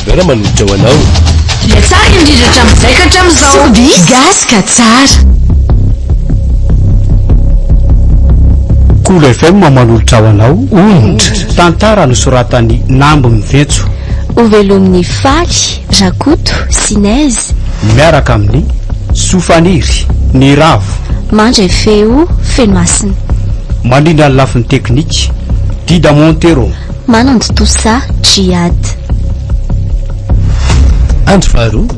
Silver manolotra ho anao. Ilay tsara indrindra hatramin'izay ka hatramin'izao. Soukbis, gasy ka tsara. Kolo FM manolotra ho anao Onitra, tantara nosoratan'i Namby Mivetso. Hovelomin'i Faly, Rakoto, Sinèse. Miaraka amin'i Sofaniry, Niravo. Mandray feo, Fenohasina. Mandrindra ny lafiny teknika, Dida Montero. Manantontosa, Djihad. Andro faharoa.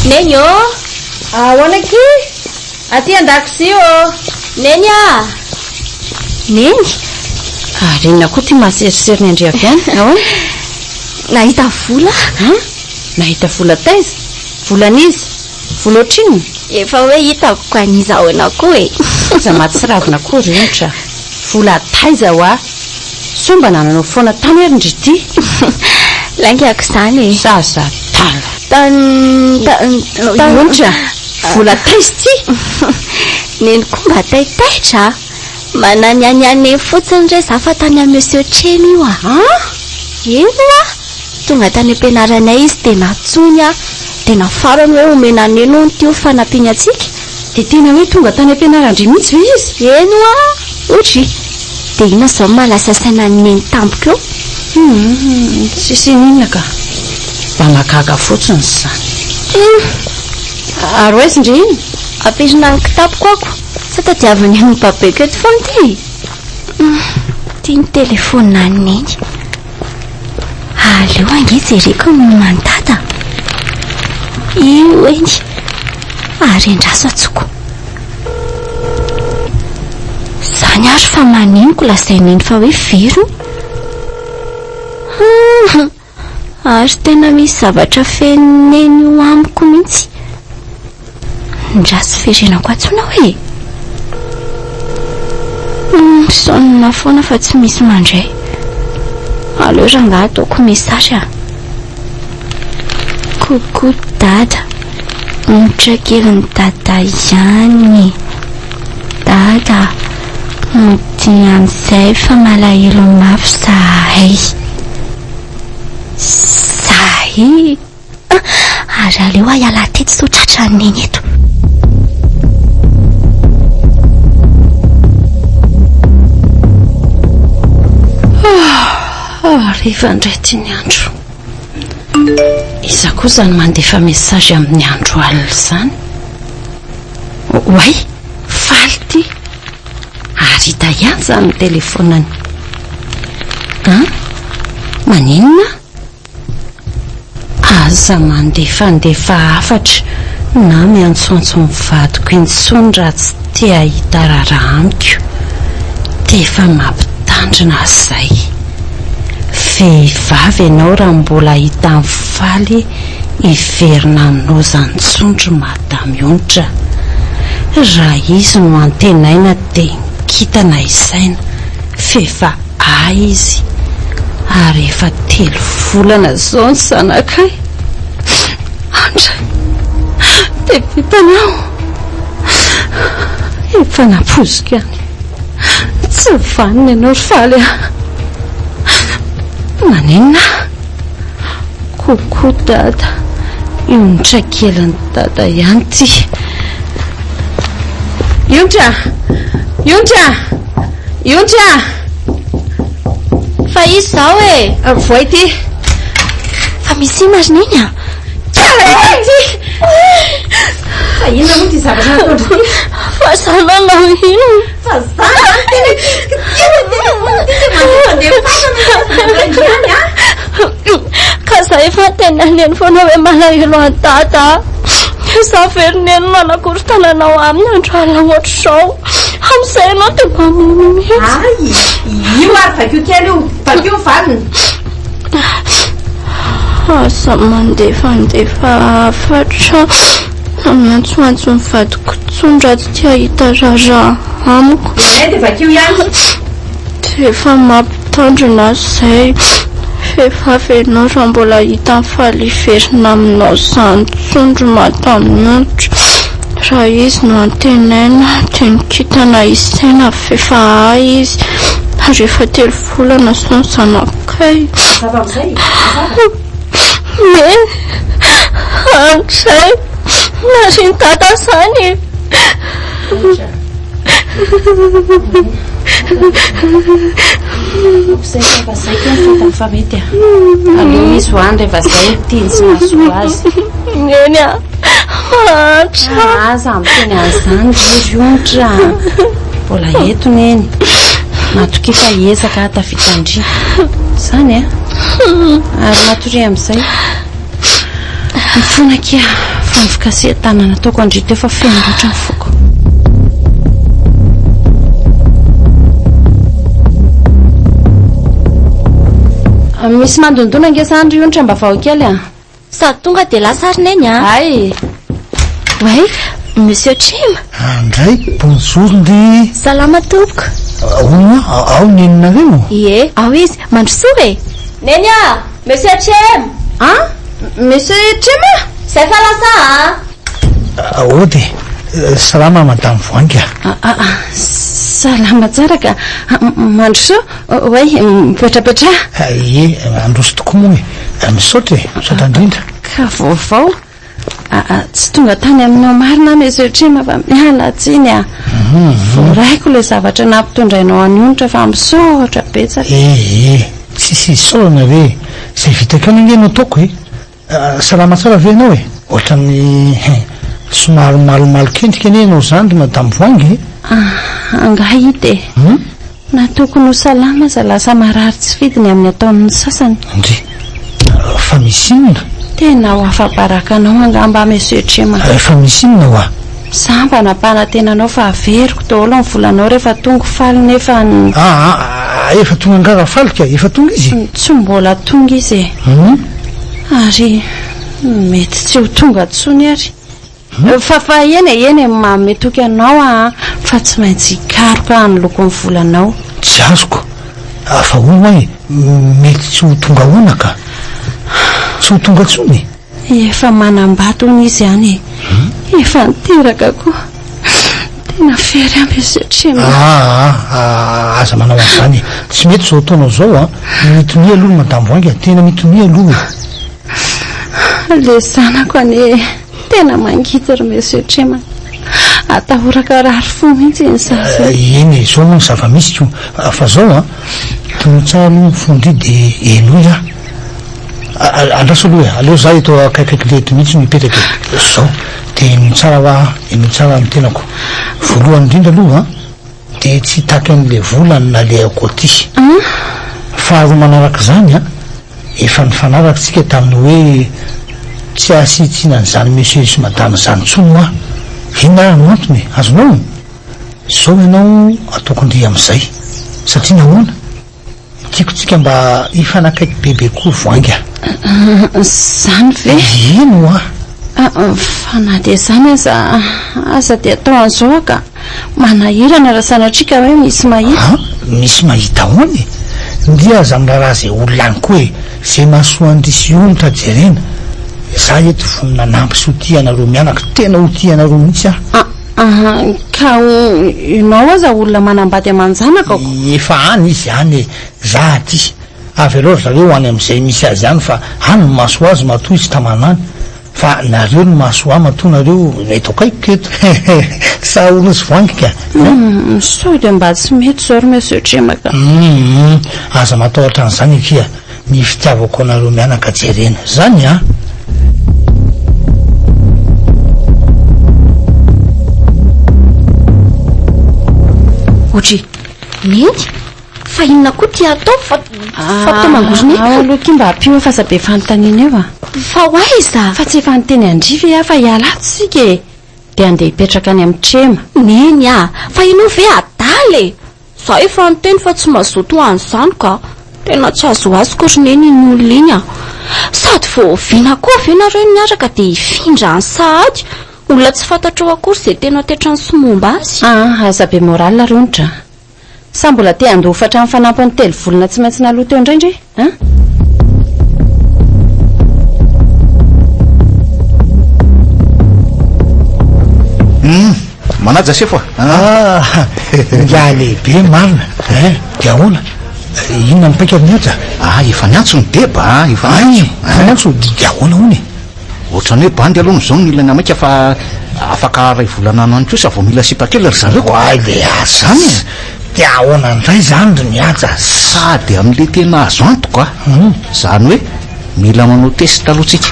Neny ô! Ahoana akia? Aty an-dakozia ô! Neny ah! Neny! Ary inona koa ity mahaserisery ny an-dry avy any? Ahoana? Nahita vola aho. An? Nahita vola taiza? Volan'iza? Vola ohatrinona? Efa hoe hitako ka an'iza ahoana koa e! Aza mahatsiravina koa ry Onitra. Vola taiza hoa? Soa mba nananao foana tany ary ndry ity. Laingako izany e! Zaza adala. Tan, tan, tan. Onitra, vola taiza ity? Neny koa mba taitaitra a! Mananianiany eny fotsiny re za fa tany amin'i Monsieur Tremy io a! An? Eny hoa! Tonga tany am-pianaranay izy dia nantsoiny aho, dia nafarany hoe omena an'i Neny hono ity ho fanampiany antsika. Dia tena hoe tonga tany am-pianaran-dry mihitsy ve izy? Eny hoa! Hoy dry. Dia inona izao no mahalasa saina an'i Neny tampoka eo? Hum, tsisy ininona ka. Mba mahagaga fotsiny izany. Hum! Ary ho aiza ndry iny? Ampirina ny kitapoko ako, sa tadiavin'i Neny babeko eto foana ity? Hum, ity ny telefaonina an'i Neny. Aleo ange jereko ny momba an'i Dada. Io eny. Ary endraso antsoko. Izany ary fa maninoko lazain'i Neny fa hoe very hono. Hum, ary tena misy zavatra fenon'i Neny io amiko mihitsy. Ndraso verenako antsoina aho e! Misaonina foana fa tsy misy mandray. Aleo rangahy ataoko message a. Coucou dada. Onitra kelin'i dada ihany. Dada, modia amin'izay fa malahelo mafy zahay. Zahay. Ary aleo aho hiala teto sao tratran'i Neny eto. Hariva indray ity ny andro. Iza koa izany mandefa message amin'ny andro alina izany? Oay, faly ity. Ary hita ihany izany ny telefonany. An? Maninona? Aza mandefandefa hafatra na miantsoantso ny vadiko intsony raha tsy te hahita raharaha amiko. D'efa mampitandrina aho zay. Vehivavy ianao raha mbola hita mifaly hiverina aminao intsony ry madame Onitra. Raha izy no antenaina dia ny kintana isaina f'efa ahy izy ary efa telo volana izao ny zanakay. Andray, dia vitanao. Efa nampoiziko ihany. Tsy vanona ianao ry Faly a. Maninona aho? Coucou dada, Ionitra kelin'i dada ihany ity. Ionitra! Ionitra! Ionitra! Fa iza izao e? Voay ity. Fa misy inona ry Neny a? Tsara ity! Fa inona moa ity zavatra nataon-dry ity? Fa za nanao inona? Fa za zany tena kitikitihana telephone ity dia mandefandefa fasana ihany a! Ka za efa niteny an'i Neny foana hoe malahelo an'i Dada aho. Za ve ry Neny manakorontana anao aminy andro alina ohatr'izao? Amin'izay ianao dia mamono mihitsy. Ay! Io ary vakio kely io! Vakio ny valiny! Aza mandefandefa hafatra na miantsoantso ny vadiko intsony raha tsy te hahita raharaha amiko. Ee dia vakio ihany. Dia efa mampitandrina azy izay. Vehivavy ianao raha mbola hita mifaly hiverina aminao izany intsony ry madame Onitra. Raha izy no antenaina dia ny kintana isaina f'efa ahy izy. Ary efa telo volana izao ny zanakay. Mazava amin'izay? Mazava? Neny, andray, narian'i Dada izany e. Izay fa zay kay fantany fa mety a. Aleo izy ho any rehefa zay no tiany sy mahasoa azy. Neny a, mahantra. Aza miteny an'izany ry ry onitra a. Mbola eto Neny. Matokia fa hiezaka aho tafita an-dry. Izany a. Ary matoria amin'izay. Mifona akia fa ny fikasihan-tanana nataoko an-dry teo fa feno loatra ny foko. Misy mandondona ange izany ry Onitra mba vao kely a. Sady tonga dia lasa ary Neny a. Hay. Ouais, Monsieur Trima. Andray, bonjour ndry. Salama tompoko. Hono hoa, ao neninareo? Ie, ao izy. Mandrosoa e. Neny a! Monsieur Trema! An? Monsieur Trema? Zay fa lasa a! Aody e! Salama Madame Voahangy a! Salama tsara ka! Mandrosoa, oay, mipetrapetraha! Ie, handroso tokoa moa e! Misaotra e! Misaotra indrindra! Ka vaovao? Tsy tonga tany aminao marina aho Monsieur Trema fa miala tsiny a! Voaraiko ilay zavatra nampitondrainao an'i Onitra fa misaotra betsaka. Ee, tsisy isaorana ve e! Izay vitako ihany ange no ataoko e! Salama tsara ve ianao e? Ohatran'ny somary malomalok'endrika anie ianao izany ry Madame Voahangy e! Angaha hita e! Na tokony ho salama aza lasa marary tsy fidiny amin'ny ataon'ny sasany. Ndry! Fa misy inona? Tena ho afa-baraka anao angamba aho Monsieur Trema. Fa misy inona hoa? Za mba nampanantena anao fa averiko daholo ny volanao rehefa tonga Faly nefa ny. Aa efa tonga angaha Rafaly ka? Efa tonga izy? Tsy mbola tonga izy e. Ary mety tsy ho tonga intsony ary. Fa fa eny e, eny e, manome toky anao aho an, fa tsy maintsy hikaroka aho ny lokon'ny volanao. Tsy azoko. Fa hono hoa e, mety tsy ho tonga ahoana ka? Tsy ho tonga intsony e? Efa manambady hono izy any e. Efa niteraka koa. Tena very aho Monsieur Trema. Aa, aza manao an'izany e. Tsy mety izao ataonao izao an. Mitonia aloha ry Madame Voahangy a. Tena mitonia aloha e. Le zanako anie tena mangidy ry Monsieur Trema. Atahorako harary fo mihitsy iny zaza iny. Eny e, izao moa ny zava-misy ko. Fa izao an, tonony tsara aloha ny fon-dry dia henoy aho. Andraso aloha e, aleo za eto akaikaiky le eto mihitsy no hipetraka e. Zao, dia henoy tsara hoa, henoy tsara ny tenako. Voalohany indrindra aloha an, dia tsy hitaky an'le vola ny nalehako aty. Faharoa manarak'izany an, efa nifanaraka tsika tamin'ny hoe tsy hasiatsiana an'izany monsieur sy madame izany intsony hoa. Inona ary no antony e? Azonao? Zao ianao ataoko ndry amin'izay. Satria nahoana? Tiako tsika mba hifanakaiky bebe koa Voainga a. Zany ve? Eny hoa. Fa na dia izany aza, aza dia atao an'izao ka. Manahirana raha sanatria ka hoe misy mahita. An? Misy mahita ahoana e? Ndry aza miraharaha izay olona any koa e. Izay mahasoa an-dry sy onitra jerena. Za eto vonona hanampy sy ho tia anareo mianaka. Tena ho tia anareo mihitsy aho. An, ka ianao aza olona manambady aman-janaka ko. Efa any izy any e, za aty. Avelao ry zareo any amin'izay misy azy any fa any no mahasoa azy matoa izy tamana any. Fa nareo no mahasoa ahy matoa nareo eto akaikiko eto. Sa orozy voangy ka? Humm, sao dia mba tsy mety izao ry Monsieur Trema ka. Humm, aza matahotra an'izany akia. Ny fitiavako anareo mianaka jerena. Zany an! Ohatry Neny, fa inona koa ty atao fa fa toa mangorona Ao aloha akia mba ampio aho fa aza be fanontaniana eo a. Fa ho aiza? Fa tsy efa niteny an-dry ve aho fa hiala ato isika e! Dia handeha hipetraka any amin'ny trema. Neny a! Fa ianao ve adala e! Za efa niteny fa tsy mazoto ho an'izany ka! Tena tsy azoazoko ry Neny iny olona iny a! Sady vao oviana koa ve nareo no niaraka dia hifindra any sahady? Olona tsy fantatrao akory izay tena toetrany sy momba azy. Aa aza be moral ry Onitra a! Sa mbola te handoa hofantrano fanampiny telo volana tsy maintsy naloa teo indray ndry a? Hum! Manaja sefo a! Ah, ingahy lehibe marina eh, dia ahoana? Inona ny paika ry Mihaja? Ah, efa niantso ny deba a, efa niantso. Efa niantso, dia ahoana hono e? Ohatran'ny hoe bandy aloha izao no ilana maika fa afaka iray volana any ho any kosa vao mila sipa kely ry zareo. Oay le aza Zany e! Dia ahoana indray izany ry Mihaja? Sady amin'ilay tena azo antoka a! Izany hoe mila manao test aloha tsika,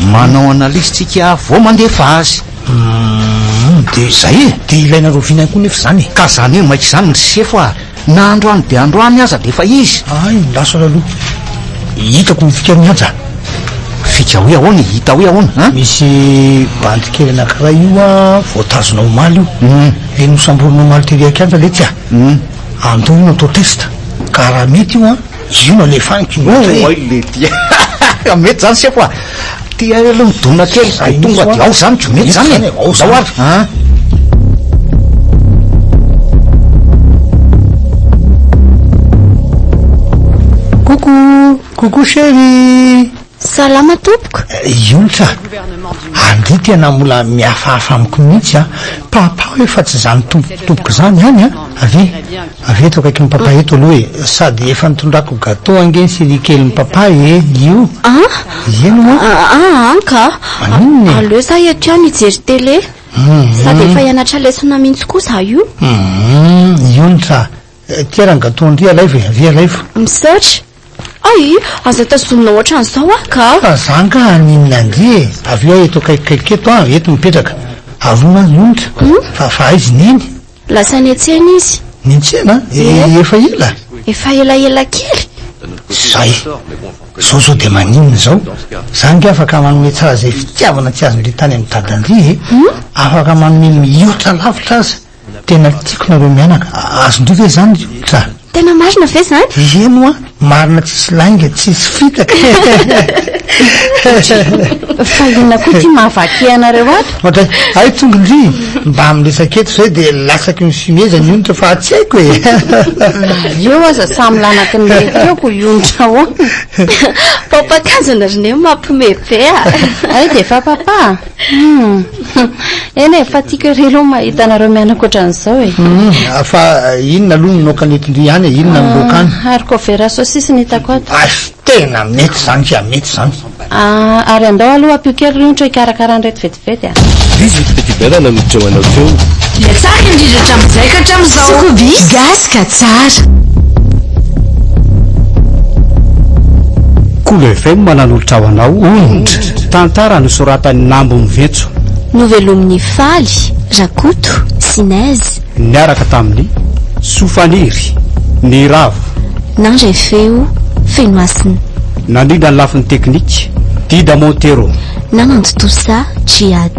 manao analyse tsika vao mandefa azy. Humm dia Zay e! Dia ilaina roviana ihany koa nefa izany e! Ka zany hoe maika izany ry sefo a! Na androany dia androany aza dia efa izy! Hay, lasa aloha. Hitako ny fika Mihaja. Fika hoe ahoana e? Hita hoe ahoana an? Misy bandy kely anankiray io an, voatazona omaly io. Ilay nosamborina omaly tery an-kianja letsy a! Andao io no atao test. Ka raha mety io an, io no alefa any ko indray e! Oay letia! Mety zany sefo a! Ty ary aloha midona kely de tonga de ao zany ko mety zany e! Ao zao ary an! Coucou! Coucou chérie! Salama tompoko! Ionitra, andria tena mbola mihafahafa amiko mihitsy an! Papa hoe fa tsy zany tompoko tompoko zany any an! Avia, avia eto akaikin'i papa eto aloha e! Sady efa nitondrako gateau ange ny chérie kelin'i papa e! Io! An? Eny moa! Aa an ka! Maninona e? Aleo za eto ihany hijery télé! Sady efa hianatra lesona mihitsy koa za io! Hum, Ionitra, Ty ary ny gateau ndry alaivo e, avia alaivo. Misaotra. Ay, aza tazomina ohatran'izao aho ka. Fa za nga haninona ndry e, avia aho eto akaikikaiky eto an, eto mipetraka. Arona an, Ionitra, fa fa aiza i Neny? Lasa niantsena izy. Niantsena? Ie. Efa ela? Efa elaela kely. Zay. Zao zao dia maninona izao? Za nge afaka manome tsara izay fitiavana tsy azon-dry tany amin'i dadan-dry e. Afaka manome mihoatra lavitra aza. Tena tiako nareo mianaka, azondreo ve zany ry olona? Tena marina ve zany? Eny hoa, marina tsisy lainga, tsisy fitaka Fa inona koa ity mahavaky anareo ato? Ohatray, hay tonga ndry, mba miresaka eto zay dia latsaky ny fimezana i Onitra fa tsy haiko e! Nareo aza samy lanaky ny reteoko i Onitra ahoana? Papakanjona ry neny mampiomehy be a! Hay dia efa papa? Humm. Eny e, fa tiako ery aloha mahita anareo mianaka ohatran'izao e. Humm, fa inona aloha no laoka nentin-dry ihany e, inona no laoka any? Haricot vert saucisse no hitako ato. Hay, tena mety izany ka, mety izany. Ah, ary andao aloha ampio kely ry Onitra hikarakara an'ireto vetivety a. 18 Petit Bella nanolotra ho anao teo. Ilay tsara indrindra hatramin'izay ka hatramin'izao. Sokobis, gasy ka tsara. Kolo FM nanolotra ho anao Onitra, tantara nosoratan'i Nambo Mivetso. Novelomin'i Faly, Rakoto, sy Nez. Niaraka tamin'i Sofaniry, Niravo. Nandray feo, Fenohasina. Nandrindra ny lafiny teknika, Dida Montero. Nanantontosa, Djihad.